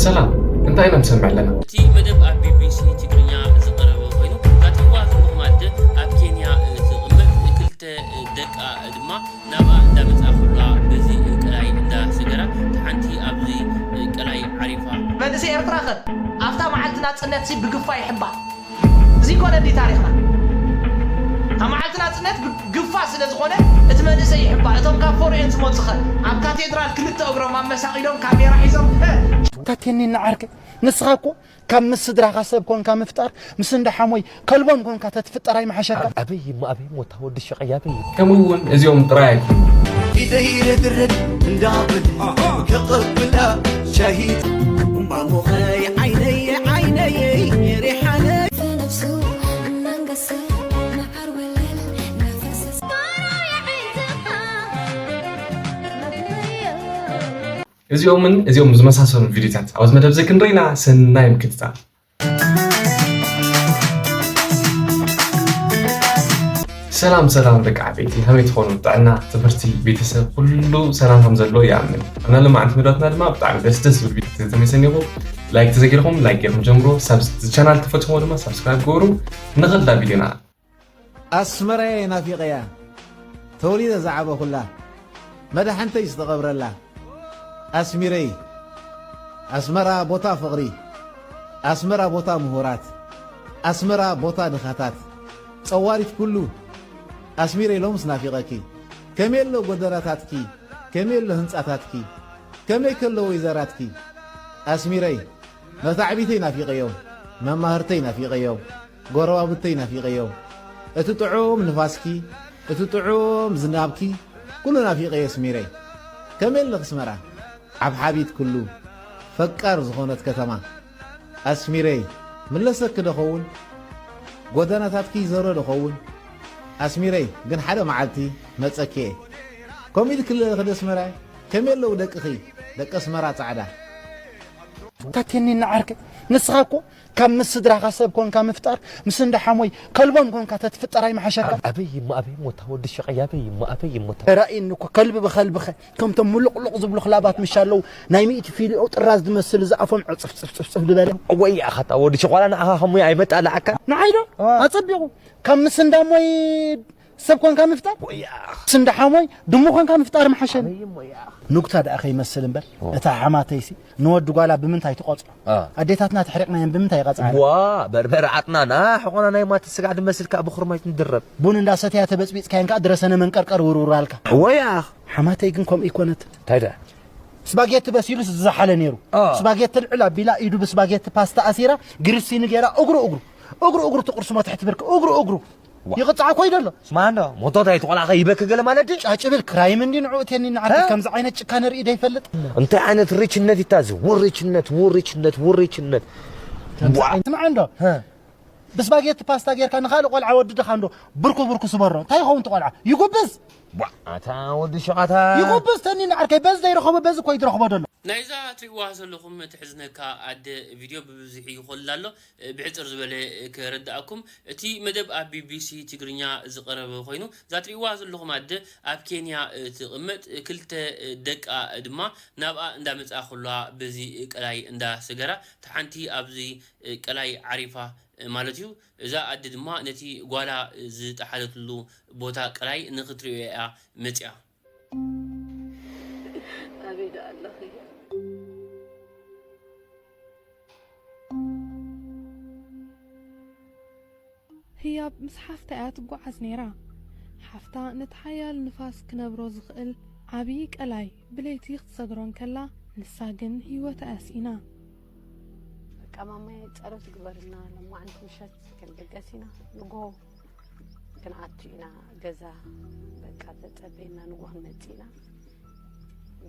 ሰላም፣ እንታይ ኢና ንሰምዕ ኣለና? እቲ መደብ ኣብ ቢቢሲ ትግርኛ ዝቐረበ ኮይኑ፣ እታ ትሪእዋ ዘለኹም ኣደ ኣብ ኬንያ ትቕመጥ፣ ክልተ ደቃ ድማ ናብኣ እንዳመጻ ከለዋ በዚ ቀላይ እንዳሰገራ፣ እታ ሓንቲ ኣብዚ ቀላይ ዓሪፋ። መንእሰይ ኤርትራ ኸ ኣብታ መዓልቲ ናጽነት ሲ ብግፋ ይሕባእ? እዚ ኮነ እንዲ ታሪኽና? ኣብ መዓልቲ ናጽነት ብ-፣ ግፋ ስለ ዝኾነ እቲ መንእሰይ ይሕባእ። እቶም ካብ ፎርኤን ዝመጹ ኸ ኣብ ካቴድራል ክልተ እግሮም ኣመሳቒሎም ካሜራ ሒዞም፣ እ፣ እንታ ቴኒና ዓርከይ፣ ንስኻ እኮ ካብ ምስ ስድራኻ ሰብ ኮንካ ምፍጣር፣ ምስ እንዳ ሓሞይ ከልቦም ኮንካ ተትፍጠር ኣይምሓሸካ? ኣበይ እሞ፣ ኣበይ እሞ፣ እታ ወዲ ሸቐይ ኣበይ እሞ? ከምኡ እውን እዚኦም ጥራይ ኣይኮኑን። ኢደይ ርድርድ እንዳብል ተቐብላ ሻሂ ማሙኸይ ዓይነይ ዓይነይ ሪሓነ ነፍሱ እናንገሰ መዓር ወለል እናፈሰሰ እዚኦምን እዚኦም ዝመሳሰሉ ቪዲዮታት ኣብዚ መደብ እዚ ክንርኢና ሰናይ ምክትታል። ሰላም ሰላም ደቂ ዓበይቲ፣ ከመይ ትኾኑ? ጥዕና፣ ትምህርቲ፣ ቤተሰብ፣ ኩሉ ሰላም ከም ዘሎ ይኣምን። ኣብና ሎማዓንቲ መደባትና ድማ ብጣዕሚ ደስ ደስ ዝብል ቪዲዮ ተመይሰኒኹ። ላይክ ተዘጊርኩም ላይክ ገይርኩም ጀምሩ። ሳብስ-፣ ቻናል ተፈትሞ ድማ ሳብስክራይብ ገብሩ። ንኸዳ ቪዲዮና። ኣስመራየ ናፊቐያ፣ ተወሊደ ዝዓበኹላ፣ መድሓንተይ ዝተቐብረላ ኣስሚረይ። ኣስመራ ቦታ ፍቕሪ፣ ኣስመራ ቦታ ምሁራት፣ ኣስመራ ቦታ ድኻታት፣ ጸዋሪት ኩሉ ኣስሚረይ ሎምስ ናፊቐኪ። ከመይ ኣሎ ጎደናታትኪ፣ ከመይ ኣሎ ህንጻታትኪ፣ ከመይ ከሎ ወይዘራትኪ ኣስሚረይ። መታዕቢተይ ናፊቐዮም፣ መማህርተይ ናፊቐዮም፣ ጎረባብተይ ናፊቐዮም። እቲ ጥዑም ንፋስኪ፣ እቲ ጥዑም ዝናብኪ፣ ኩሉ ናፊቐዮ ኣስሚረይ። ከመይ ኣለኺ ኣስመራ? ዓብሓቢት ኩሉ፣ ፈቃር ዝኾነት ከተማ ኣስሚረይ። ምለሰኪ ዶ ኸውን? ጎደናታትኪ ይዘሮ ዶ ኸውን? ኣስሚረይ፣ ግን ሓደ መዓልቲ መጸኪ እየ። ከምኡ ኢልኪ ኣለኺ ዶ ኣስመራይ? ከመይ ኣለዉ ደቅኺ? ደቂ ኣስመራ ጻዕዳ። እንታ ቴኒና ዓርከይ፣ ንስኻ እኮ ካብ ምስ ስድራኻ ሰብ ኮንካ ምፍጣር፣ ምስ እንዳ ሓሞይ ከልቦም ኮንካ ተትፍጠር ኣይምሓሸካ? ኣበይ እሞ፣ ኣበይ እሞ፣ እታ ወዲ ሸቐይ ኣበይ እሞ፣ ኣበይ እሞ፣ እታ ተራእየኒ እኮ ከልቢ ብኸልቢ ኸ፣ ከምቶም ምሉቕሉቕ ዝብሉ ክላባት ምሽ ኣለዉ፣ ናይ ሚእቲ ፊልኦ ጥራዝ ዝመስል ዝኣፎም ዕጽፍ ጽፍ ጽፍ ጽፍ ዝበለ። ወይ ኣኻ፣ እታ ወዲ ሸቋላ ንኣኻ ከሙይ ኣይመጣልዓካ? ንዓይ ዶ? ኣዋ። ኣጸቢቑ። ካብ ምስ እንዳ ሞይ ሰብ ኮንካ ምፍጣር? ወይ ኣኻ። ምስ እንዳ ሓሞይ ድሙ ኮንካ ምፍጣር ምሓሸኒ። ኣበይ እሞ፣ ወይ ኣኻ። ኑግታ ደኣ ከይመስል እምበር፣ ኦ። እታ ሓማተይሲ ንወዲ ጓላ ብምንታይ ትቐጽዖ? አ። ኣዴታትና ተሕሪቕናየን ብምንታይ ይቐጽዓና? ዋ፣ በርበረ ዓጥናና፣ ሕቖና ናይ ማቲ ስጋዕ ድመስል ከኣ ብኹርማይት ንድረብ። ቡን እንዳሰተያ ተበጽቢጽካየን ከኣ ድረሰነ መንቀርቀር ውርውር ኣልካ። ወይ ኣኽ። ሓማተይ ግን ከምኡ ኣይኮነትን። እንታይ ደኣ? ስፓጌቲ በሲሉስ ዝዘሓለ ነይሩ። አ። ስፓጌቲ ልዕል ኣቢላ ኢዱ ብስፓጌቲ ፓስታ ኣሲራ፣ ግሪሲኒ ገይራ እግሩ እግሩ፣ እግሩ እግሩ ትቕርስሞ ትሕቲ ብርኪ፣ እግሩ እግሩ። ዋ። ይቕጻዕ እኮ እዩ ዘሎ። ስማ እንዶ፣ ሞቶት ኣይትቖላኸ ይበክ ገለ ማለት ድዩ? ጫጭብል ክራይም እንዲ ንዕኡ ቴኒ ንዓዲ ሀ? ከምዚ ዓይነት ጭካነ ርኢ ዶ ይፈልጥ? እንታይ ዓይነት ሪችነት ይታ እዚ? ውሪችነት፣ ውሪችነት፣ ውሪችነት። ከምዚ ዋ። ዓይነት ስማዕ እንዶ። ሀ። ብስፓጌቲ ፓስታ ጌርካ ንኻልእ ቆልዓ ወዲ ድኻ እንዶ ብርኩ ብርኩ ስበሮ። እንታይ ይኸውን እቲ ቆልዓ? ይጉብዝ። ዋ፣ ኣታ ወዲ ሸቓታ። ይጉብዝ ተኒ ንዓርከይ በዚ ዘይረኸቦ በዚ እኮ እዩ ዝረኽቦ ዘሎ። ናይዛ ትሪእዋ ዘለኹም ትሕዝነካ ኣደ ቪድዮ ብብዝሒ ይኾልል ኣሎ። ብሕጽር ዝበለ ከረድኣኩም፣ እቲ መደብ ኣብ ቢቢሲ ትግርኛ ዝቐረበ ኮይኑ፣ እዛ ትሪእዋ ዘለኹም ኣደ ኣብ ኬንያ ትቕመጥ፣ ክልተ ደቃ ድማ ናብኣ እንዳመጽኣ ከለዋ በዚ ቀላይ እንዳሰገራ፣ እታ ሓንቲ ኣብዚ ቀላይ ዓሪፋ ማለት እዩ። እዛ ኣደ ድማ ነቲ ጓላ ዝጠሓለትሉ ቦታ ቀላይ ንኽትሪኦ እያ መጽያ። ኣበይ ደኣ ኣለኺ? ህያብ ምስ ሓፍታ እያ ትጓዓዝ ነይራ። ሓፍታ ነቲ ሓያል ንፋስ ክነብሮ ዝኽእል ዓብዪ ቀላይ ብለይቲ ክትሰግሮ እንከላ፣ ንሳ ግን ህይወታ እያ ስኢና። በቃ ማማየ ጸሎት ግበርልና፣ ሎማዓንቲ ምሸት ክንብገስ ኢና፣ ንግሆ ክንኣቱ ኢና ገዛ። በቃ ተጸበየና፣ ንግሆ ክንመጽእ ኢና።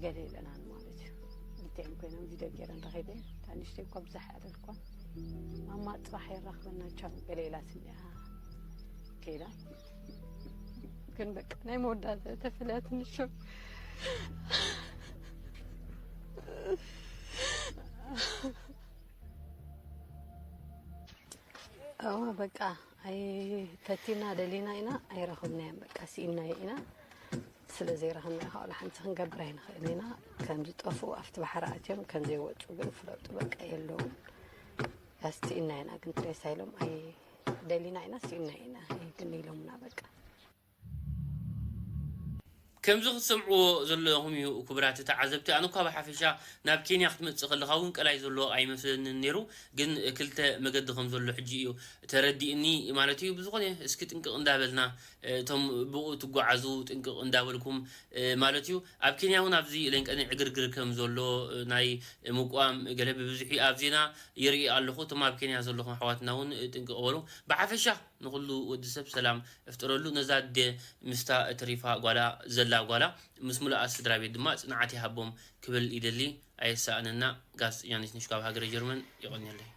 ገለ የለናን ማለት እዩ። ክልቲኦም ኮይኖም ቪድዮ ገይረን ረኺበ። እታ ንእሽተይ እኳ ብዙሕ ኣይኣለልኳን። ማማ ጽባሕ የራኽበና ቻው ገለ ኢላ ስሚዓ ከይዳ። ግን በቃ ናይ መወዳእታ ተፈልያ ትንሽ። እዋ በቃ ኣይ ተቲና ደሊና ኢና ኣይረኸብናዮን። በቃ ስኢንናዮ ኢና። ስለ ዘይረኸብና ኢኻ ዋላ ሓንቲ ክንገብር ኣይንኽእልን ኢና። ከም ዝጠፍኡ ኣብቲ ባሕሪ ኣትዮም ከም ዘይወፁ ግን ፍለጡ። በቃ የለውን። ኣስቲእና ኢና ግን ትሬሳ ኢሎም ኣይ ደሊና ኢና ስኢና ኢና ግን ኢሎምና በቃ። ከምዚ ክትሰምዕዎ ዘለኹም እዩ ክቡራት ተዓዘብቲ። ኣነ እኳ ብሓፈሻ ናብ ኬንያ ክትመጽእ ከለኻ እውን ቀላይ ዘሎ ኣይመስለንን ነይሩ፣ ግን ክልተ መገዲ ከም ዘሎ ሕጂ እዩ ተረዲእኒ ማለት እዩ። ብዝኾነ እስኪ ጥንቅቕ እንዳበልና እቶም ብኡ ትጓዓዙ ጥንቅቕ እንዳበልኩም ማለት እዩ። ኣብ ኬንያ እውን ኣብዚ ለንቀኒ ዕግርግር ከም ዘሎ ናይ ምቋም ገለ ብብዝሒ ኣብ ዜና ይርኢ ኣለኹ። እቶም ኣብ ኬንያ ዘለኹም ኣሕዋትና እውን ጥንቅቕ በሉ። ብሓፈሻ ንኹሉ ወዲ ሰብ ሰላም እፍጥረሉ። ነዛ ኣደ ምስታ እትሪፋ ጓላ ዘላ ጓላ ምስ ሙሉኣ ስድራ ቤት ድማ ጽንዓት ይሃቦም ክብል ይደሊ። ኣየሳእነና። ጋዜጠኛ ነሽነሽ ካብ ሃገረ ጀርመን። የቐንየለይ።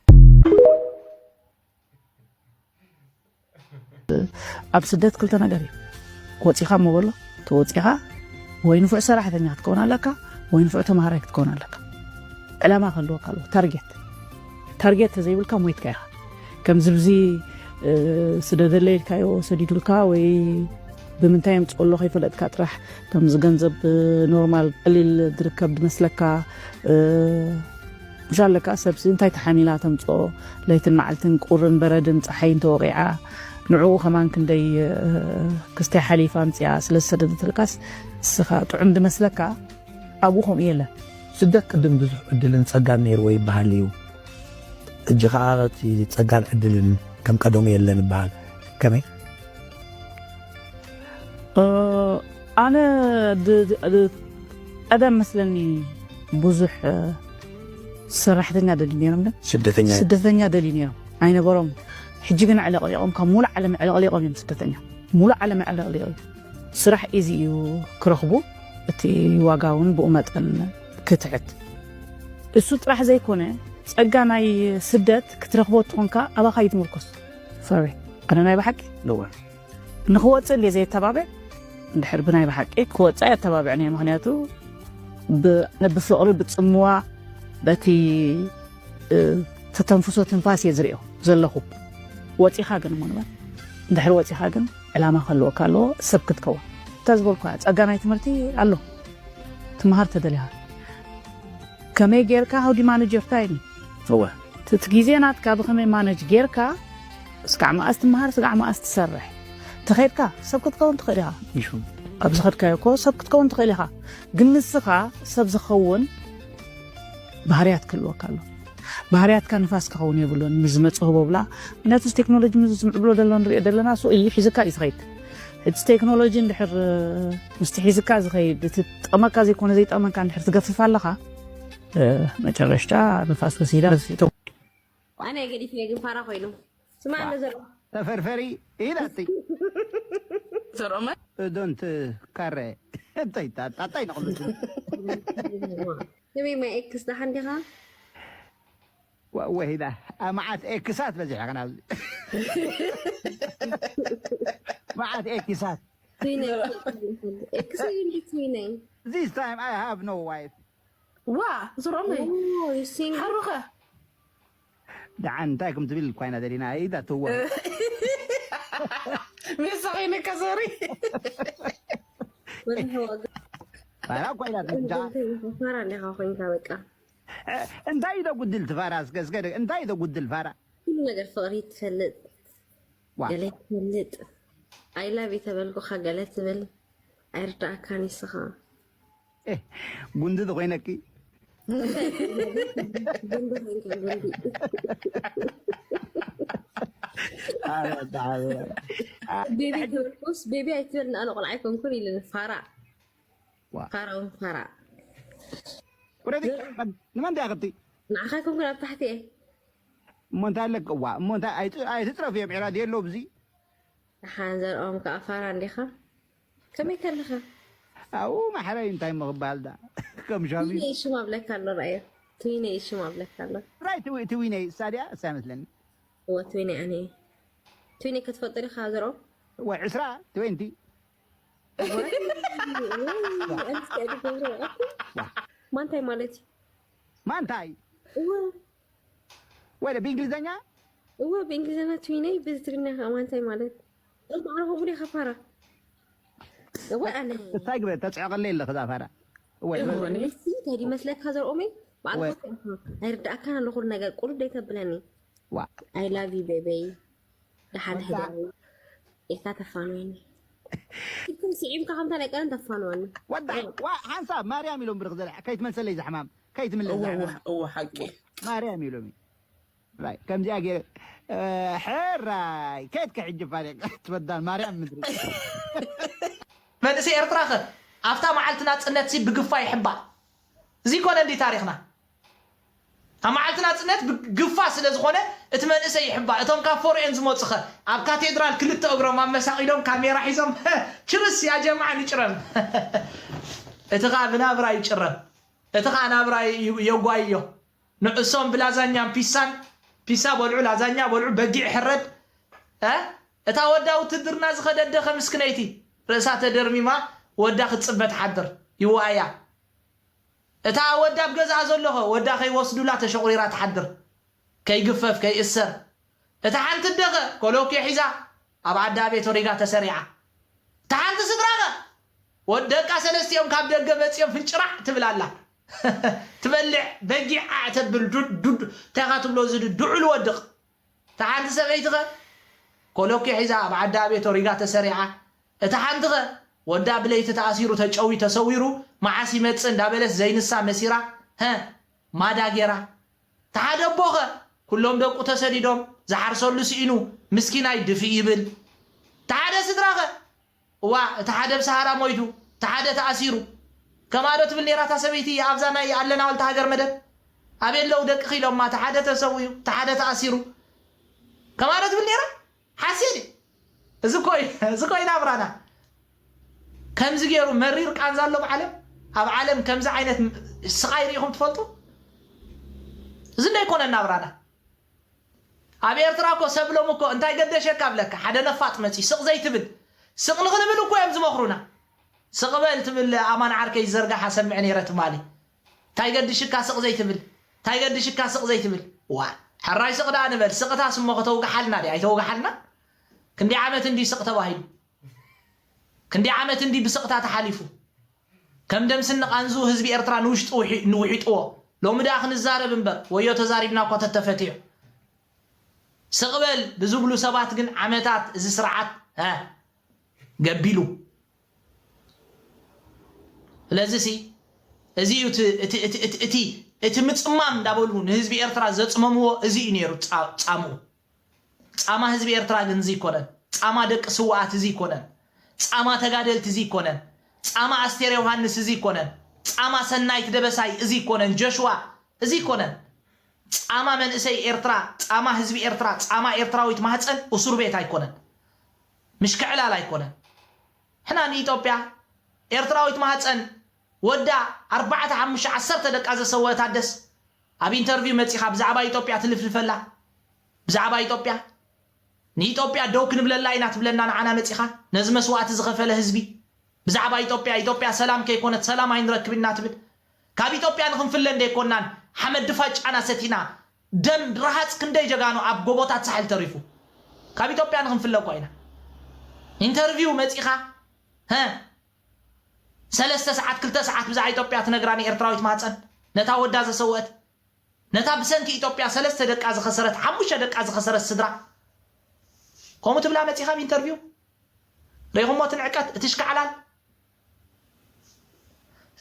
ኣብ ስደት ክልተ ነገር እዩ። ወፂኻ እሞ በሎ፣ ተወፂኻ ወይ ንፉዕ ሰራሕተኛ ክትከውን ኣለካ ወይ ንፉዕ ተምሃራይ ክትከውን ኣለካ። ዕላማ ክህልወካ ኣለዎ፣ ታርጌት። ታርጌት ተዘይብልካ ሞይትካ ኢኻ። ከምዚ ብዚ ስደደለ ኢልካዮ ሰዲዱልካ ወይ ብምንታይ የምፅኦ ኣሎ ከይፈለጥካ ጥራሕ ከምዚ ገንዘብ ኖርማል ቀሊል ዝርከብ ዝመስለካ ምሻለካ ሰብሲ እንታይ ተሓሚላ ተምፅኦ ለይትን መዓልትን ቁርን በረድን ፀሓይን ተወቂዓ ንዕኡ ከማን ክንደይ ክስታይ ሓሊፋ ኣምፅኣ ስለ ዝሰደደትልካስ እስኻ ጥዑም ዝመስለካ ኣብኡ ከምኡ የለን። ስደት ቅድም ብዙሕ ዕድልን ፀጋን ነይርዎ ይበሃል እዩ። ሕጂ ከዓ እቲ ፀጋን ዕድልን ከም ቀደሙ የለን ይበሃል። ከመይ? ኣነ ቀደም መስለኒ ብዙሕ ሰራሕተኛ ደሊ ነይሮም ደ ስደተኛ ስደተኛ ደሊ ነይሮም ኣይነበሮም። ሕጂ ግን ዕለቅሊቆም ካብ ሙሉእ ዓለም ዕለቅሊቆም እዮም ስደተኛ ሙሉእ ዓለም ዕለቅሊቆም። ስራሕ ኢዚ እዩ ክረኽቡ፣ እቲ ዋጋ እውን ብኡ መጠን ክትሕት። እሱ ጥራሕ ዘይኮነ ጸጋ ናይ ስደት ክትረኽቦ ትኾንካ ኣባኻ እዩ ትምርኮስ። ሶሪ ኣነ ናይ ብሓቂ ነዋ ንኽወፅእ እንድየ ዘየተባብዕ እንድሕር ብናይ ብሓቂ ክወፅእ ኣየተባብዕን እየ። ምክንያቱ ብ- ብፍቕሪ ብፅምዋ በቲ እ፣ ተተንፍሶ ትንፋስ እየ ዝሪኦ ዘለኹ። ወፂኻ ግን እሞ ንበል እንድሕር ወፂኻ ግን ዕላማ ከለወካ ኣለዎ ሰብ ክትከውን እታ ዝበልኳ ጸጋ ናይ ትምህርቲ ኣሎ ትመሃር ተደሊኻ ከመይ ጌርካ how do you manage your time እወ እቲ ግዜ ናትካ ብኸመይ ማነጅ ጌርካ ስጋዕ መኣስ ትመሃር ስጋዕ መኣስ ትሰርሕ ተኸድካ ሰብ ክትከውን ትኽእል ኢኻ ይሹ ኣብ ዝኸድካዮ እኮ ሰብ ክትከውን ትኽእል ኢኻ ግን ንስኻ ሰብ ዝኸውን ባህርያት ክህልወካ ኣሎ ባህርያትካ ንፋስ ክኸውን የብሉን ምስ ዝመፅእ ህቦ ብላ ምክንያቱ ቴክኖሎጂ ምስ ዝምዕብሎ ዘሎ ንሪኦ ዘለና ሱ እዩ ሒዝካ እዩ ዝኸይድ እቲ ቴክኖሎጂ እንድሕር ምስቲ ሒዝካ ዝኸይድ እቲ ጠመካ ዘይኮነ ዘይጠመካ እንድሕር ትገፍፍ ኣለኻ መጨረሽታ ንፋስ ወሲዳ ኣነ ገዲፍ ግን ፋራ ኮይኑ ስማ እንደ ዘርኦ ተፈርፈሪ ኢላቲ ዘርኦመ እዶንት ካረ እንታይ ጣጣይ ንቕሉ ስሚ ማይ ኤክስ ደሓን ዲኻ ወሂዳ መዓት ኤክሳት በዚሕካ ናብዚ መዓት ኤክሳት ትዊነይ ኤክስ እንዲ ትዊነይ This time I have no wife. ዋ ዝሮመይ ሓሩኸ ደዓን እንታይ ከም ትብል እኳ ኢና ደሊና ኢዳ ትዋ ሚስኺ ንከሰሪ ባላ እኳ ኢና ትንጃ ፈራ እንዲኻ ኮይንካ በቃ እንታይ ኢዶ ጉድል ትፋራ እስከ እስከ እንታይ ኢዶ ጉድል ፋራ ኩሉ ነገር ፍቕሪ ትፈልጥ ዋ ገለ ትፈልጥ ኣይላቭ ተበልኩኻ ገለ ትብል ኣይርዳእካን ይስኻ ጉንዲ ተኮይነኪ ጉንዲ ኮይንካ ጉንዲ ቤቢ ተበልኩስ ቤቢ ኣይትበል ንኣነ ቆልዓ ኣይኮንኩን ኢለ ፋራ ዋ። ፋራ ውን ፋራ ቁረዲ ንመን ዲያ ክብቲ ንዓኻ ኣይኮንኩን ኣብ ታሕቲ እየ እሞ እንታይ ኣለክ እዋ እሞ እንታይ ኣይት- ኣይትፅረፍ እዮም ዕራድ የለው ብዚ ደሓን ዘርኦም ከዓ ፋራ እንዲኻ ከመይ ከለኻ ኣብኡ ማሕረይ እንታይ ምክባል ዳ ከም ሻሚ ትዊነይ ሽም ኣብለካ ኣሎ ራእዮ ትዊነይ ሽም ኣብለካ ኣሎ ራይ ትዊ- ትዊነይ እሳ ድያ እሳ ይመስለኒ እወ ትዊነይ ኣነ እየ። ትዊነይ ክትፈልጦ ዲኻ ዘርኦም ወይ ዕስራ ትዌንቲ ማንታይ ማለት እዩ ማንታይ እወ ወደ ብእንግሊዝኛ እወ ብእንግሊዝኛ ትዊነይ ብትግርኛ ከዓ ማንታይ ማለት እምበኣር ከምኡ ዲኻ ፋራ እወ ኣነ እንታይ ግበ ተጽዕቐለይ ኣለኽ እዛ ፋራ። እወ ንሱ እንታይ ይመስለካ ዘርኦመይ ባዕልኻ ኣይርዳእካን ኣሎ ኩሉ ነገር ቁሩብ ደይተብለኒ። ዋ I love you baby። ደሓን ሕደሪ ኢልካ ተፋንወኒ። ኢልኩም ስዒምካ ከምታ ናይ ቀደም ተፋንወኒ። ወዳ ዋ ሓንሳብ ማርያም ኢሎም ብርኽ ዘለ ከይትመልሰለይ ዝሕማም ከይትምለስ እወ ዝሕማም እወ- እወ ሓቂ ማርያም ኢሎሚ ራይ ከምዚኣ ገይረ እ፣ ሕራይ ከየትከ ሕጂ ፋሪቅ ትበዳል ማርያም ምድሪ መንእሰይ ኤርትራ ከ ኣብታ መዓልቲ ናጽነት ሲ ብግፋ ይሕባእ። እዚ ኮነ እንዲ ታሪኽና ኣብ መዓልቲ ናጽነት ብግፋ ስለ ዝኾነ እቲ መንእሰይ ይሕባእ። እቶም ካብ ፎርኤን ዝመጹ ኸ ኣብ ካቴድራል ክልተ እግሮም ኣመሳቒሎም ካሜራ ሒዞም ችርስ ያ ጀማዓ ንጭረም። እቲ ኸኣ ብናብራ ይጭረም። እቲ ኸኣ ናብራ ዩ- የጓይዮ። ንዕሶም ብላዛኛን ፒሳን ፒሳ በልዑ ላዛኛ በልዑ በጊዕ ሕረድ እ? እታ ወዳ ውትድርና ዝኸደት ደኸ ምስክነይቲ ርእሳ ተደርሚማ ወዳ ክትጽበ ትሓድር ይዋእያ እታ ወዳ ኣብ ገዝኣ ዘሎኸ ወዳ ከይወስዱላ ተሸቑሪራ ትሓድር ከይግፈፍ ከይእሰር እታ ሓንቲ ደኸ ኮሎኬ ሒዛ ኣብ ዓዳ ቤት ወሪጋ ተሰሪዓ እታ ሓንቲ ስድራኸ ወደቃ ሰለስቲኦም ካብ ደገ መጺኦም ፍንጭራዕ ትብል ኣላ ትበልዕ በጊዕ ዓዕ ተብል ዱድ ዱድ እንታይ ኢኻ ትብሎ እዚ ድዑል ወድቕ እታ ሓንቲ ሰበይትኸ ኮሎኬ ሒዛ ኣብ ዓዳ ቤት ወሪጋ ተሰሪዓ እታ ሓንትኸ ወዳ ብለይቲ ተኣሲሩ ተጨዊ ተሰዊሩ መዓስ ይመጽእ እንዳበለት ዘይንሳ መሲራ ሀ ማዳ ጌራ እታ ሓደ ኣቦኸ ኩሎም ደቁ ተሰዲዶም ዝሓርሰሉ ስኢኑ ምስኪናይ ድፍእ ይብል እታ ሓደ ስድራኸ እዋ እቲ ሓደ ብሰሃራ ሞይቱ እቲ ሓደ ተኣሲሩ ከማዶ ትብል ነይራ እታ ሰበይቲ ኣብዛ ናይ ኣለና ወልተ ሃገር መደብ ኣበይ ኣለዉ ደቅኺ ኢሎማ እቲ ሓደ ተሰዊኡ እቲ ሓደ ተኣሲሩ ከማዶ ትብል ነይራ ሓሲድ እዚ ኮይ እዚ ኮይ ናብራና ከምዚ ገይሩ መሪር ቃንዛ ኣሎ ዓለም ኣብ ዓለም ከምዚ ዓይነት ስቃይ ርኢኹም ትፈልጡ እዚ እንዳይኮነ ናብራና ኣብ ኤርትራ እኮ ሰብሎም እኮ እንታይ ገደሸካ ብለካ ሓደ ነፋጥ መፂ ስቕ ዘይትብል ስቕ ንኽንብል እኮ እዮም ዝመኽሩና ስቕ በል ትብል ኣማን ዓርከይ ዝዘርጋሓ ሰምዕ ነይረ ትማሊ እንታይ ገድሽካ ስቕ ዘይትብል እንታይ ገድሽካ ስቕ ዘይትብል ዋ ሕራይ ስቕ ደኣ ንበል ስቕታስ እሞ ከተውግሓልና ድያ ኣይተውግሓልና ክንደይ ዓመት እንዲ ስቕ ተባሂሉ ክንደይ ዓመት እንዲ ብስቕታ ተሓሊፉ ከም ደምስኒ ቃንዙ ህዝቢ ኤርትራ ንውሽጡ ውሒ- ንውሒጥዎ ሎሚ ደኣ ክንዛረብ እምበር ወዮ ተዛሪብና እኳ ተተፈትዮ ስቕበል ብዝብሉ ሰባት ግን ዓመታት እዚ ስርዓት እ፣ ገቢሉ ስለዚ ሲ እዚ እዩ እቲ- እቲ- እቲ- እቲ- እቲ- እቲ ምፅማም እንዳበሉ ንህዝቢ ኤርትራ ዘፅመምዎ እዚ እዩ ነይሩ ፃ- ፃምኡ ጻማ ህዝቢ ኤርትራ ግን እዚ ይኮነን። ጻማ ደቂ ስውኣት እዚ ይኮነን። ጻማ ተጋደልቲ እዚ ይኮነን። ጻማ ኣስቴር ዮሃንስ እዚ ይኮነን። ጻማ ሰናይት ደበሳይ እዚ ይኮነን። ጆሽዋ እዚ ይኮነን። ጻማ መንእሰይ ኤርትራ፣ ጻማ ህዝቢ ኤርትራ፣ ጻማ ኤርትራዊት ማህጸን እሱር ቤት ኣይኮነን። ምሽክዕላል ኣይኮነን። ሕና ንኢትዮጵያ ኤርትራዊት ማህጸን ወዳ ኣርባዕተ ሓሙሽተ ዓሰርተ ደቃ ዘሰወአት ኣደስ ኣብ ኢንተርቪው መጺኻ ብዛዕባ ኢትዮጵያ ትልፍልፈላ ብዛዕባ ኢትዮጵያ ንኢትዮጵያ ደው ክንብለላ ኢና ትብለና ንዓና መጺኻ ነዚ መስዋእቲ ዝኸፈለ ህዝቢ ብዛዕባ ኢትዮጵያ ኢትዮጵያ ሰላም ከይኮነት ሰላም ኣይንረክብ ኢና ትብል ካብ ኢትዮጵያ ንክንፍለ እንደይኮናን ሓመድ ድፋጫና ሰቲና ደም ረሃፅ ክንደይ ጀጋኑ ኣብ ጎቦታት ሳሕል ተሪፉ ካብ ኢትዮጵያ ንክንፍለ እኳ ኢና ኢንተርቪው መጺኻ ሀ ሰለስተ ሰዓት ክልተ ሰዓት ብዛዕባ ኢትዮጵያ ትነግራ ንኤርትራዊት ማህፀን ነታ ወዳ ዘሰወአት ነታ ብሰንኪ ኢትዮጵያ ሰለስተ ደቃ ዝኸሰረት ሓሙሽተ ደቃ ዝኸሰረት ስድራ ከምኡ ትብላ መፂኻ ኣብ ኢንተርቪው ሪኹሞ እቲ ንዕቀት እቲ ሽካዕላል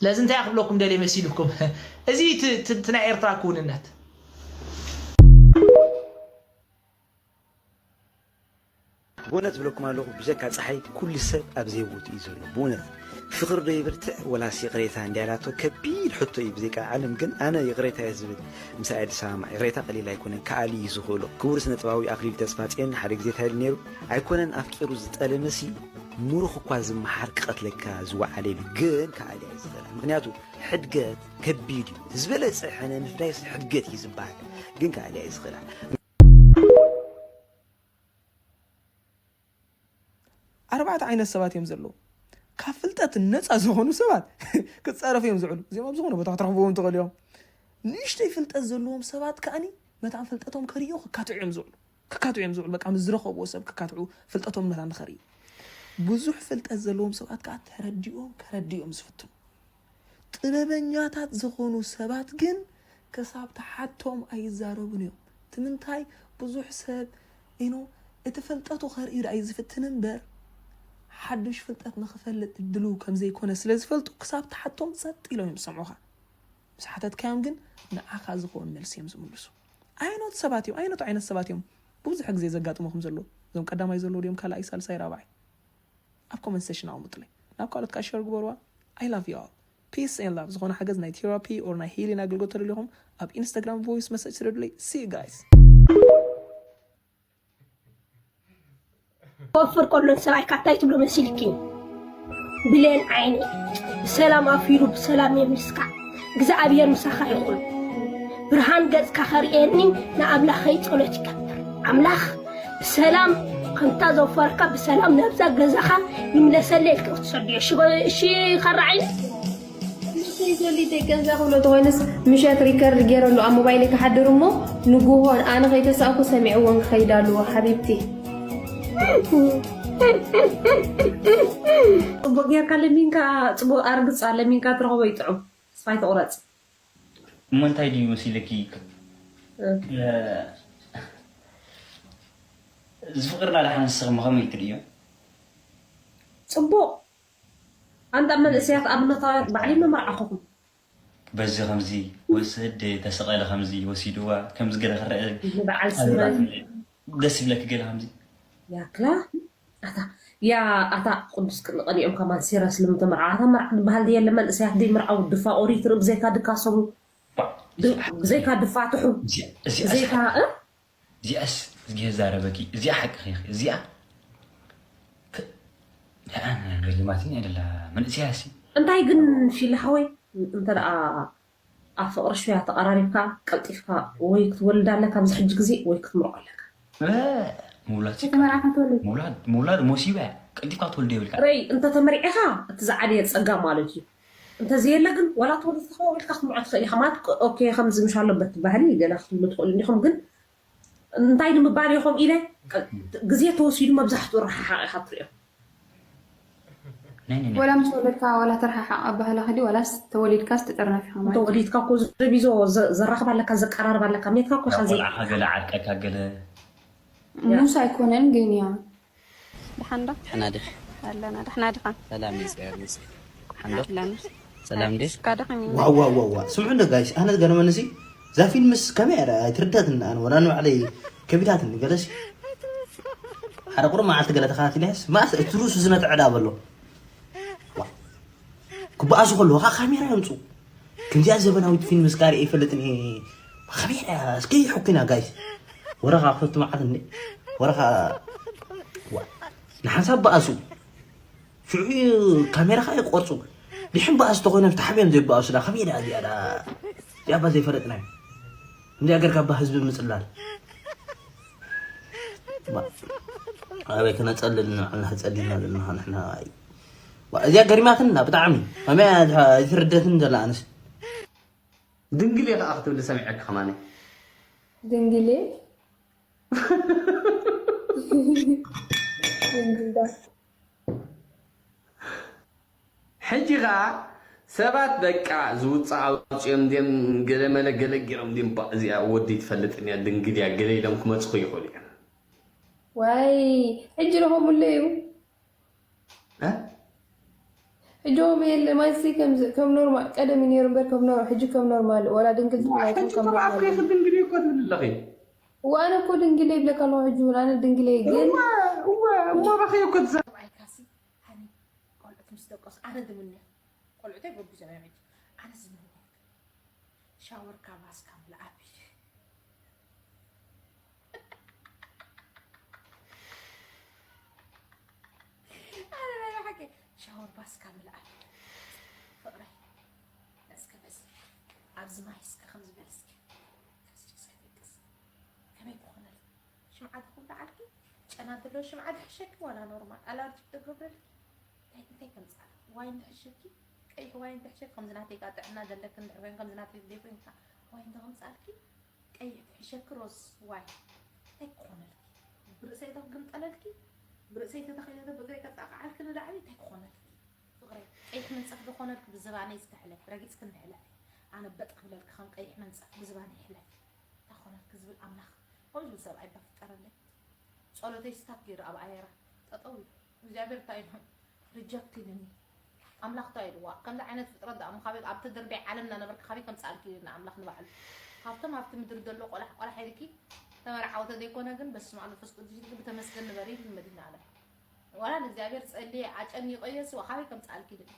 ስለዚ እንታይ ክብለኩም ደልየ መሲልኩም እዚ እቲ- እቲ እቲ ናይ ኤርትራ ክውንነት ብእውነት ብለኩም ኣለኹ ብጀካ ፀሓይ ኩሉ ሰብ ኣብ ዘይቦቱ እዩ ዘሎ ብእውነት ፍቅሪ ዶ ይብርትዕ ወላስ ይቅሬታ እንዲያ ኢላቶ ከቢድ ሕቶ እዩ ብዘይ ቃል ዓለም ግን ኣነ ይቅሬታ እየ ዝብል ምሳይ ዝሰማማዕ ይቅሬታ ቀሊል ኣይኮነን ከኣሊ እዩ ዝኽእሎ ክቡር ስነ ጥበባዊ ኣክሊሉ ተስፋፅዮን ሓደ ግዜ እንታይ ኢሉ ነይሩ ኣይኮነን ኣፍቂሩ ዝጠለመሲ ሙሩኽ እኳ ዝመሓር ክቀትለካ ዝወዓለ ኢሉ ግን ከኣሊ ኣይዝኽእላ ምክንያቱ ሕድገት ከቢድ እዩ ዝበለፀ ሕነ ምፍዳይስ ሕድገት እዩ ዝበሃል ግን ከኣሊ ኣይዝኽእላ ኣርባዕተ ዓይነት ሰባት እዮም ዘለዉ ካብ ፍልጠት ነፃ ዝኾኑ ሰባት ክፀረፉ እዮም ዝዕሉ እዚኦም ኣብ ዝኾነ ቦታ ክትረኽብዎም ትኽእሉ እዮም ንእሽተይ ፍልጠት ዘለዎም ሰባት ከዓኒ መታን ፍልጠቶም ከርእዩ ክካትዑ እዮም ዝውዕሉ ክካትዑ እዮም ዝውዕሉ በቃ ምስ ዝረኸብዎ ሰብ ክካትዑ ፍልጠቶም መታን ንኸርእዩ ብዙሕ ፍልጠት ዘለዎም ሰባት ከዓ ተረዲኦም ከረዲኦም ዝፍትኑ። ጥበበኛታት ዝኾኑ ሰባት ግን ክሳብ ተሓቶም ኣይዛረቡን እዮም። ትምንታይ ብዙሕ ሰብ ኢኖ እቲ ፍልጠቱ ከርእዩ ደኣ እዩ ዝፍትን እምበር ሓድሽ ፍልጠት ንኽፈልጥ ድልው ከም ዘይኮነ ስለ ዝፈልጡ ክሳብ ተሓቶም ጸጥ ኢሎም እዮም ዝሰምዑኻ። ምስ ሓተትካዮም ግን ንዓኻ ዝኸውን መልሲ እዮም ዝምልሱ። ኣይኖት ሰባት እዮም፣ ኣይኖት ዓይነት ሰባት እዮም ብዙሕ ግዜ ዘጋጥሞኹም ዘሎ። እዞም ቀዳማይ ዘለዉ ድዮም ካልኣይ፣ ሳልሳይ፣ ራብዓይ? ኣብ ኮመንት ሴሽን ኣቐምጡለይ። ናብ ካልኦት ከዓ ሸር ግበርዋ። I love you all. Peace and love። ዝኾነ ሓገዝ ናይ ቴራፒ or ናይ ሂሊን ኣገልግሎት ተደሊኹም ኣብ ኢንስታግራም ቮይስ መሰጅ ስደዱለይ። See you guys። ክወፍር ከሎ ንሰብኣይካ እንታይ ትብሎ መሲልኪ? ብሌን ዓይኒ ብሰላም ኣፊሩ ብሰላም የምልስካ። እግዚኣብሔር ምሳኻ ይኹን። ብርሃን ገጽካ ከርእየኒ ንኣምላኸይ ጸሎት ይገብር። ኣምላኽ ብሰላም ከምታ ዘውፈርካ ብሰላም ናብዛ ገዛኻ ይምለሰለይ ኢልካ ክትሰድዮ። እሺ፣ እሺ፣ ካራ ዓይኒ። ዞሊ ደገዛ ክብሎ ተኮይንስ ምሸት ሪከርድ ገይረሉ ኣብ ሞባይለይ ክሓድር እሞ ንጉሆ ኣነ ከይተሳእኩ ሰሚዕዎን ክኸይድ ኣለዎ ሓቢብቲ። ጽቡቅ ጌርካ ለሚንካ ጽቡቅ ኣርግጻ ለሚንካ ትረኽቦ ይጥዑም ስፋይ ትቁረጽ። እሞ እንታይ ድዩ መሲለኪ ዝፍቅርና ደሓን ንስኽሞ ከመይ ትርእዮ? ጽቡቅ ኣንታ መንእሰያት ኣብነታውያን ባዕሊ መመርዓኹኹም በዚ ከምዚ ወስድ ተሰቐለ ከምዚ ወሲድዋ ከምዚ ገለ ክረአ በዓል ስመ ደስ ይብለኪ ገለ ከምዚ ያክላ ኣታ ያ ኣታ ቅዱስ ቅንቐሊኦም ከማን ሲረስ ልምተመርዓ ኣታ መርዓ ዝበሃል ድየለ መንእሰያት ደይ መርዓው ድፋ ኦሪት ርእ ብዘይካ ድካሰቡ ብዘይካ ድፋትሑ ብዘይካ እ እዚኣስ እዝጊ ዛረበኪ እዚኣ ሓቂ ኺ እዚኣ ገሊማትኒ ኣይደላ መንእስያ ሲ እንታይ ግን ፊል ሓወይ እንተ ደኣ ኣብ ፍቕሪ ሽያ ተቐራሪብካ ቀልጢፍካ ወይ ክትወልድ ኣለካ ኣብዚ ሕጂ ግዜ ወይ ክትምርዖ ኣለካ ምውላድ ምውላድ ሞሲባ እያ ቀልጢፍካ ትወልዶ የብልካ ረይ እንተተመሪዕኻ እቲ ዝዓለየ ጸጋ ማለት እዩ እንተዘየለ ግን ዋላ ተወልድ ተኸው ኢልካ ክትምርዖ ትኽእል ኢኻ ማለት ኦኬ ከምዚ ምሽ ኣለበት ባህሊ ገና ክትብሉ ትኽእሉ እንዲኹም ግን እንታይ ንምባል ኢኹም ኢለ ግዜ ተወሲዱ መብዛሕትኡ ረሓሓቕ ኢኻ ትሪኦ ወላ ምስ ወለድካ ወላ ተረሓሓቕ ኣባህላ ክዲ ወላስ ተወሊድካስ ትጥርነፍ ኢኻ ማለት ተወሊድካ እኮ ዘቢዞ ዘራኽብ ኣለካ ዘቀራርብ ኣለካ ሜትካ እኮ ኢኻ ቆልዓኻ ገለ ዓርቀካ ገለ ሙስ ኣይኮነን ግን ያ ደሓንዶ ሕና ድሕ ኣለና ደሕና ድኻ ሰላም ይፅር ይፅር ሓንዶ ኣለና ሰላም ድሽ እስካ ደኸም ዋዋዋዋ ስምዑ እንደ ጋይስ ኣነ ዝገረመኒ ሲ እዛ ፊልምስ ከመይ እያ ኣይትርዳትኒ ኣነ ወላ ንባዕለይ ከቢዳትኒ ገለሲ ሓደ ቁሩብ መዓልቲ ገለ ተኸታቲለስ ማስ እቲ ሩሱ ዝነጥዐዳ በሎ ክበኣሱ ከለዉ ከዓ ካሜራ የምፁ ከምዚኣ ዘበናዊት ፊልም ስጋር ይፈልጥን ካሜራ እስከ ይሕኩና ጋይስ ወረኻ ክፈቱ መዓት እንዴ ወረኻ ንሓንሳብ በኣሱ ሽዑ ካሜራ ከዓ ይቆርፁ ድሕን በኣስ ተኮይኖም ተሓቢኦም ዘይበኣሱ ዳ ከመይ ዳ እዚኣ ዳ እዚኣ ባ ዘይፈለጥናዮ እንዲኣ ገርካ ባ ህዝቢ ምፅላል ኣበይ ክነፀልል ንባዕልና ተፀሊልና ዘለና ንሕና እዚኣ ገሪማትና ብጣዕሚ ከመይ ኣይትርደትን ዘላ ኣንስ ድንግል እየ ከዓ ክትብል ሰሚዐኪ ከማኒ ድንግሌ ሕጂ ከዓ ሰባት በቃ ዝውፃእ ኣውፅኦም ድም ገለመለ ገለ ገይሮም ድም እዚኣ ወዲ ትፈልጥን እያ ድንግል እያ ገለ ኢሎም ክመፅኹ ይኽእሉ እዮም ዋይ ሕጂ ረኸሙለዩ ሕጂ ኦም የለ ማይሲ ከም ኖርማል ቀደም ነሩ በር ከም ኖር ሕጂ ከም ኖርማል ወላ ድንግል ሕጂ ተባዕከይ ክድንግል እኮ ትብል ኣለኺ ዋነ እኮ ድንግል ይብለካ ኣለኹ ሕጂ እውን ኣነ ድንግል ግን እሞ ባኸይ እኮ ትዘ ኣይካሲ ሃኒ ቆልዑት ምስ ደቀሱ ኣነ ዝምንዮ ቆልዑተይ ጎቢዞም እዮም ሕጂ ኣነ ዝምንዮ ሻወር ካባስ ካብ ልኣቢ ኣነ ናይ ብሓቂ ሻወር ባስ ካብ ልኣቢ ፍቕረይ እስከ በዚ ኣብዚ ማይ እስከ ከም ዝበል እስኪ ከመይ ክኾነል ሽምዓ ድኹም ተዓልኪ ጨና ዘለዎ ሽምዓ ድሕሸኪ ዋላ ኖርማል ኣላርጂ ትገብረልኪ እንታይ እንታይ ከምፃል ዋይን ድሕሸኪ ቀይሕ ዋይን ድሕሸኪ ከምዚ ናተይ ቃ ጥዕና ዘለክን ድሕር ኮይን ከምዚ ናተይ ዘይኮይንካ ዋይን ተምፃልኪ ቀይሕ ትሕሸኪ ሮዝ ዋይን እንታይ ክኾነልኪ ብርእሰይ ዶ ክግምጠለልኪ ብርእሰይ ተተኺለ ዶ ብእግረይ ከጣቕዓልኪ ንላዕሊ እንታይ ክኾነልኪ? ፍቕረይ፣ ቀይሕ ምንጻፍ ዶ ኾነልኪ ብዝባነይ ዝተሕለ፣ ረጊጽኪ እንድሕለፊ። ኣነ በጥ ክብለልኪ ከም ቀይሕ ምንጻፍ ብዝባነይ ይሕለፊ። እንታይ ኾነልኪ ዝብል ኣምላኽ ከምኡ ዝብል ሰብኣይ እባ ፍጠረለይ። ጸሎተይ ስታፕ ገይሩ ኣብ ኣየራ ጠጠው ኢሉ። እግዚኣብሔር እንታይ ኢሉ? ሪጀክት ኢሉኒ። ኣምላኽ እንታይ ኢልዋ? ከምዚ ዓይነት ፍጥረት ደኣ እሞ ካበይ ኣብቲ ድርበይ ዓለም እናነበርኪ ካበይ ከምጽኣልኪ ኢሉና ኣምላኽ ንባዕሉ። ካብቶም ኣብቲ ምድሪ ዘሎ ቆላሕ ቆላሕ ኢልኪ ተመርዓዊ ተዘይኮነ ግን በስመ ኣብ መንፈስ ቅዱስ ኢልኪ ብተመስገን ንበሪ ኢሉ መዲና ዓለም። ዋላ ንእግዚኣብሔር ጸልየ ኣጨኒቐዮስ ዋ ካበይ ከምጽኣልኪ ኢሉኒ።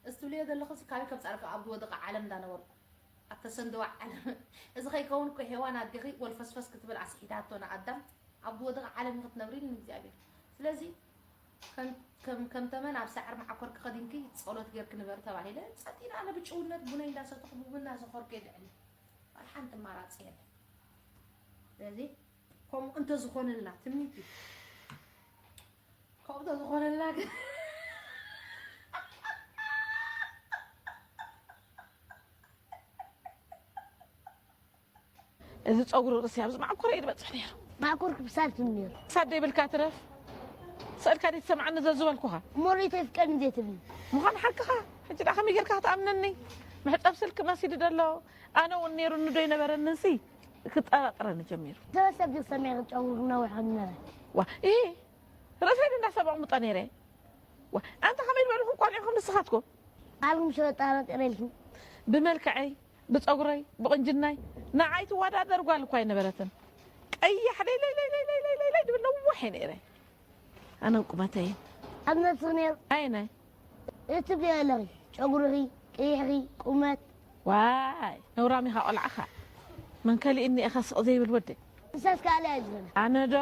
እዚ ትብልዮ ዘለኽሲ ካበይ ከምጽኣልኪ ኣብ ዝወደቐ ዓለም እንዳነበርኩ ኣብ ተሰንደወ ዓለም። እዚ ከይከውን እኮ ሄዋን ኣዴኺ ወልፈስፈስ ክትብል ኣስሒታቶ ንኣዳም ኣብ ዝወደቐ ዓለም ኢኺ ትነብሪ ኢሉኒ እግዚኣብሔር። ስለዚ ከም ከም ከም ተመን ኣብ ሳዕሪ መዓኮር ክኸዲንኪ ጸሎት ጌርኪ ንበሪ ተባሂለ ጸጥ ኢለ ኣነ ብጭውነት ቡነይ እንዳሰተኹ ቡን እንዳሰኸርኩ እየ ዝዕሊ። ዋላ ሓንቲ ኣማራጺ የለን። ስለዚ ከምኡ እንተዝኾነልና ትምኒት እዩ። ከምኡ እንተዝኾነልና ግን እዚ ጸጉሪ ርእሲ ኣብዚ ማዕኮረ እዩ ዝበጽሕ ነይሩ። ማዕኮር ክብሳል ትም ነይሩ። ክሳድ ዘይብልካ ትረፍ። ስእልካ ደይ ትሰምዓኒ ዘዝበልኩኻ። እሞ ርእይቶ ይፍቀድኒ ዘይትብልኒ። ምዃኑ ሓቅኻ። ሕጂ ደኣ ከመይ ጌርካ ክትኣምነኒ? መሕጸብ ስልኪ መሲሉ ደሎ። ኣነ እውን ነይሩኒ ዶ ኣይነበረንንሲ ክጠራጥረኒ ጀሚሩ። ተበሰብ ድዩ ሰሚዐ ጨጉሩ ነዊሕ ከም ነበረ። ዋ ኢ ርእሰይ ድንዳ ሰብ ኣቕምጦ ነይረ። ዋ ኣንታ ከመይ ዝበልኹም ቆልዑኹም ንስኻትኩም? ኣልኩም ሸወጣ በጥረልኩም። ብመልክዐይ ብፀጉረይ ብቕንጅናይ ንዓይ ትወዳደር ጓል እኳ ኣይነበረትን። ቀያሕ ለይለይለይለይለይለይ ድብል ነዋሕ እየ ነይረ። ኣነን ቁመተይን ኣብ ነብስኺ ነይሩ ኣየናይ እትብልዮ ኣለኺ ጨጉርኺ ቀይሕኺ ቁመት ዋይ ነውራም ኢኻ ቆልዓኻ መን ከሊእኒ ኢኻ ስቕ ዘይብል ወዲ ንሳስ ካልእ እያ ዝኾነ ኣነ ዶ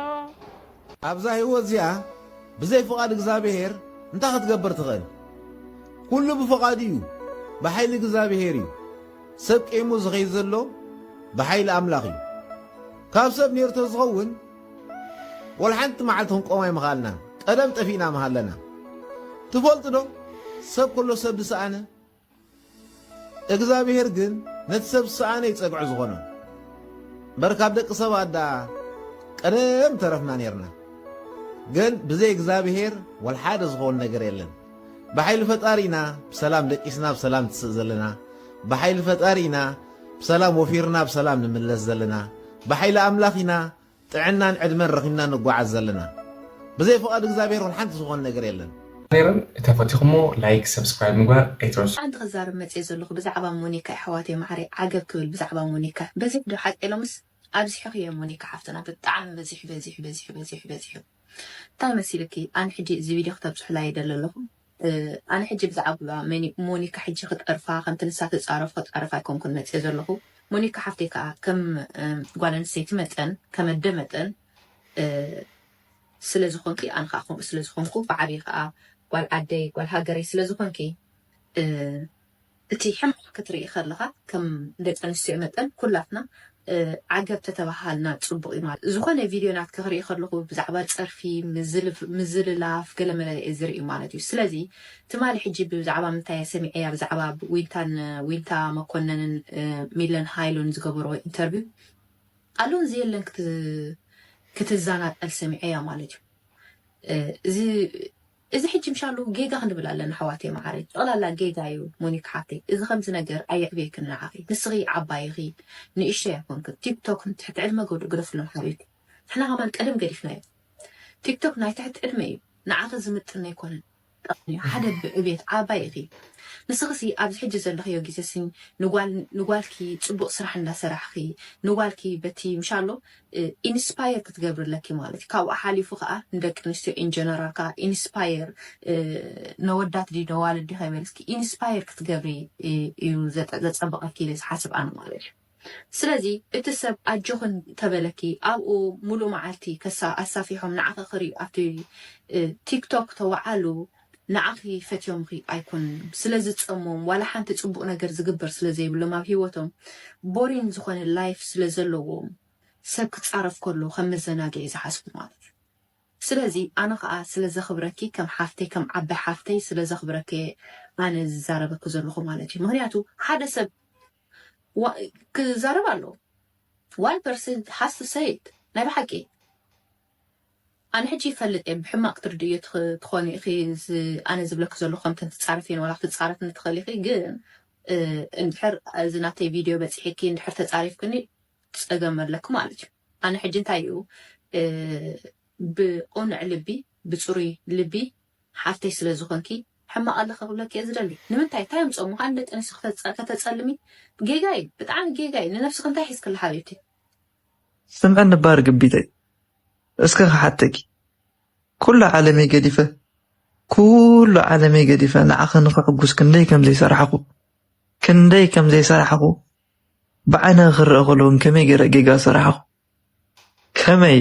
ኣብዛ ህይወት እዚኣ ብዘይ ፍቓድ እግዚኣብሔር እንታይ ክትገብር ትኽእል? ኩሉ ብፍቓዱ እዩ፣ ብሓይሊ እግዚኣብሔር እዩ። ሰብ ቄሙ ዝኸይድ ዘሎ ብሓይሊ ኣምላኽ እዩ። ካብ ሰብ ነይሩ ተዝኸውን ወላ ሓንቲ መዓልቲ ክንቆም ኣይምኸኣልናን። ቀደም ጠፊእና ምሃለና። ትፈልጡ ዶ? ሰብ ከሎ ሰብ ዝሰኣነ እግዚኣብሔር ግን ነቲ ሰብ ዝሰኣነ እዩ ጸግዒ ዝኾኖ። እምበር ካብ ደቂ ሰባት ደኣ ቀደም ተረፍና ኔርና። ግን ብዘይ እግዚኣብሔር ወላ ሓደ ዝኸውን ነገር የለን። ብሓይሊ ፈጣሪ ኢና ብሰላም ደቂስና ብሰላም ንስእ ዘለና። ብሓይሊ ፈጣሪ ኢና ብሰላም ወፊርና ብሰላም ንምለስ ዘለና። ብሓይሊ ኣምላኽ ኢና ጥዕናን ዕድመን ረኺብና ንጓዓዝ ዘለና። ብዘይ ፍቓድ እግዚኣብሔር እውን ሓንቲ ዝኾነ ነገር የለን። ኔርን ተፈቲኹሞ ላይክ ሰብስክራይብ ምግባር ኣይትረስዑ። ሓንቲ ክዛረብ መፅየ ዘለኹ ብዛዕባ ሞኒካ ኣሕዋተይ ማዓረይ ዓገብ ክብል ብዛዕባ ሞኒካ በዚሕ ዶ ሓቂ ሎምስ ኣብዚሕኽዮ ሞኒካ ሓፍትና ብጣዕሚ በዚሑ በዚሑ በዚሑ በዚሑ በዚሑ እንታይ መሲልኪ ኣነ ሕጂ እዚ ቪድዮ ክተብፅሑላ ይደሊ ኣለኹ ኣነ ሕጂ ብዛዕባ ሞኒካ ሕጂ ክጠርፋ ከምቲ ንሳ ትፃረፍ ክፃረፍ ኣይኮንኩን መፅየ ዘለኹ ሞኒካ ሓፍተይ ከዓ ከም ጓል ኣንስተይቲ መጠን ከም ኣደ መጠን ስለ ዝኾንኪ ኣነ ከዓ ከምኡ ስለ ዝኾንኩ ብዓብዪ ከዓ ጓል ዓደይ ጓል ሃገረይ ስለ ዝኾንኪ እቲ ሕማቕ ክትርኢ ከለኻ ከም ደቂ ኣንስትዮ መጠን ኩላትና ዓገብ ተተባሃልና ፅቡቕ እዩ ማለት ዝኾነ ቪድዮ ናትኪ ክርኢ ከለኹ ብዛዕባ ፀርፊ ምዝልላፍ ገለመለ እየ ዝርኢ ማለት እዩ ስለዚ ትማሊ ሕጂ ብዛዕባ ምንታይ እየ ሰሚዐያ ብዛዕባ ዊንታን ዊንታ መኮነንን ሚለን ሃይሉን ዝገበርዎ ኢንተርቪው ኣሉን ዝየለን ክትዛናጠል ሰሚዐያ ማለት እዩ እዚ ሕጂ ምሻሉ ጌጋ ክንብል ኣለና ኣሕዋተይ መዓረይ ጠቕላላ ጌጋ እዩ ሞኒካ ሓፍተይ እዚ ከምዚ ነገር ኣየዕብየክን ንዓኺ ንስኺ ዓባይ ኢኺ ንእሽተይ ኣይኮንክን ቲክቶክ ንትሕቲ ዕድመ ግደፍሎም ሓቢብቲ ንሕና ከማን ቀደም ገዲፍናዮ ቲክቶክ ናይ ትሕቲ ዕድመ እዩ ንዓኺ ዝምጥን ኣይኮነን ጠቕሚ ሓደ ብዕብየት ዓባይ ኢኺ ንስኽሲ ኣብዚ ሕጂ ዘለኽዮ ግዜ ስኒ ንጓልኪ ፅቡቕ ስራሕ እንዳሰራሕኺ ንጓልኪ በቲ ምሻሎ ኢንስፓየር ክትገብሪ ኣለኪ ማለት እዩ ካብኡ ሓሊፉ ከዓ ንደቂ ኣንስትዮ ኢንጀነራል ከዓ ኢንስፓየር ነወዳት ዲ ነዋልድ ዲ ከይበልስኪ ኢንስፓየር ክትገብሪ እዩ ዘፀበቐኪ ኢለ ዝሓስብ ኣነ ማለት እዩ ስለዚ እቲ ሰብ ኣጆኽን ተበለኪ ኣብኡ ሙሉእ መዓልቲ ከሳ ኣሳፊሖም ንዓኺ ክርእዩ ኣብቲ ቲክቶክ ተወዓሉ ንዓኺ ፈትዮምኺ ኣይኮኑን ስለ ዝፀሞም ዋላ ሓንቲ ፅቡቕ ነገር ዝግበር ስለ ዘይብሎም ኣብ ሂወቶም ቦሪን ዝኾነ ላይፍ ስለ ዘለዎም ሰብ ክፃረፍ ከሎ ከም መዘናግዒ ዝሓስቡ ማለት እዩ ስለዚ ኣነ ከዓ ስለ ዘኽብረኪ ከም ሓፍተይ ከም ዓባይ ሓፍተይ ስለ ዘኽብረኪ ኣነ ዝዛረበኪ ዘለኹ ማለት እዩ ምክንያቱ ሓደ ሰብ ክዛረብ ኣለዎ one person has to say it ናይ ብሓቂ ኣነ ሕጂ ይፈልጥ እየ ብሕማቕ ክትርድእዮ ትኽ- ትኾኒ ኢኺ። እዚ ኣነ ዝብለኪ ዘለኹ ከምተን ትጻረፊ ዋላ ክትጻረፍኒ ትኽእል ኢኺ፣ ግን እ፣ እንድሕር እዚ ናተይ ቪድዮ በፂሒኪ እንድሕር ተጻሪፍክኒ ጸገም ኣለኪ ማለት እዩ። ኣነ ሕጂ እንታይ እዩ እ፣ ብቁኑዕ ልቢ ብፅሩይ ልቢ ሓፍተይ ስለ ዝኾንኪ ሕማቕ ኣለኺ ክብለኪ እየ ዝደሊ። ንምንታይ እንታይ እዮም ጾሙ ከ ንደቂ ኣንስትዮ ከተጸ- ከተጸልሚ? ጌጋ እዩ፣ ብጣዕሚ ጌጋ እዩ። ንነብስኺ እንታይ ሒዝክላ ሓቢብቲ? ስምዐ ነባር ግቢተይ እስከ ክሓተኪ ኩሉ ዓለመይ ገዲፈ ኩሉ ዓለመይ ገዲፈ ንዓኺ ንኽሕጉስ ክንደይ ከም ዘይሰራሕኹ ክንደይ ከም ዘይሰራሕኹ ብዓይነ ክረአ ከሎ እውን ከመይ ገይረ ጌጋ ሰራሕኹ ከመይ